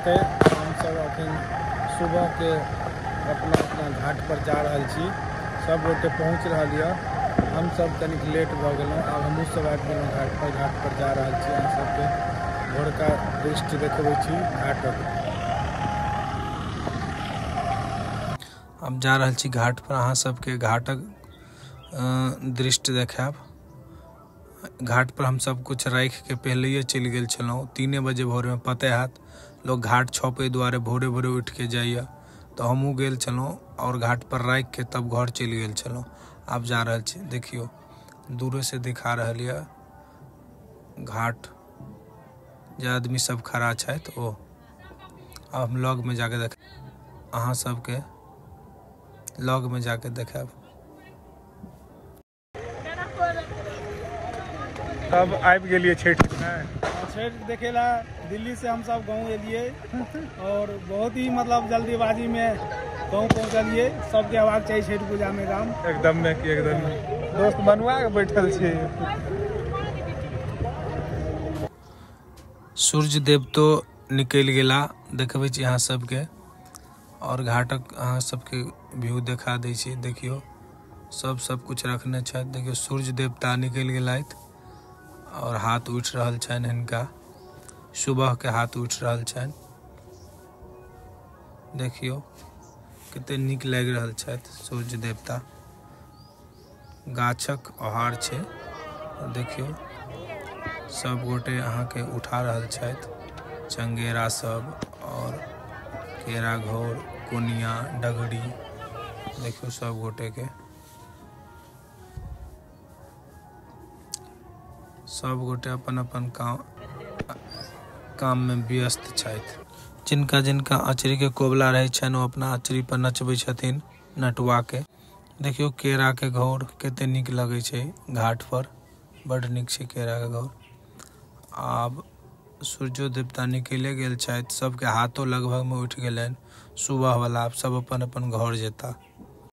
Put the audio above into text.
हेतै। हमसब अखन सुबह के अपना अपना घाट पर जा रहल छी। सब गोटे पहुँच रहल यऽ, हमसब कनिक लेट भऽ गेलहुँ। आब हमहूँ सब आबि गेलहुँ घाट पर। घाट पर जा रहल छी, अहाँ सबके भोरका दृश्य देखबै छी घाटक। आब जा रहल छी घाट पर, अहाँ सबके घाटक दृश्य देखायब। घाट पर हम सब कुछ राखि के पहले चलि गेल छलहुँ। 3 बजे भोर में पते हैत, लोग घाट छपे दुआरे भोरे भोरे उठि के जाइए, तो हमहूँ गेल छलहुँ और घाट पर राखि के तब घर चलि गेल छलहुँ। आब जा रहल छी, देखियौ दूरे से दिखा रहल यऽ घाट, जे आदमी सब खड़ा छथि ओ। आब हम लग में जाके देख, अहाँ सबके लग में जाके देखायब। तब आबि गेलियै छठि में। छठि देखेला दिल्ली से हम सब गाँव एलियै और बहुत ही मतलब जल्दीबाजी में गाँव पहुँचलियै। सबके अयबाक चाही छठि पूजा में गाम। एकदम में कि एकदम दोस्त बनवा के बैठल छी। सूर्य देव तो निकलि गेला, देखबै छी अहाँ सबके। और घाटक अहाँ सबके व्यू देखा दै छी। देखियौ सब कुछ रखने छथि। देखियौ सूर्य देवता निकलि गेलथि और हाथ उठि रहल छनि हिनका, सुबह के हाथ उठि रहल छनि। देखियौ कते नीक लागि रहल छथि सूर्य देवता। गाछक ओहार छै, देखियौ सब गोटे अहाँके उठा रहल छथि, चंगेरा सब और केरा घौर, कोनिया, डगरी। देखियौ सब गोटे के, सब गोटे अपन अपन काम में व्यस्त छथि। जिनका जिनका अचरी के कोबला रहै छनि ओ अपना अचरी पर नचबै छथिन नटुआ के। देखियौ केरा के घौर कते नीक लगै छै घाट पर, बड नीक छै केरा के घौर। आब सूर्यो देवता निकले गेल छथि, सबके हाथो लगभग में उठि गेलनि सुबह वाला। आब सब अपन अपन घर जेता।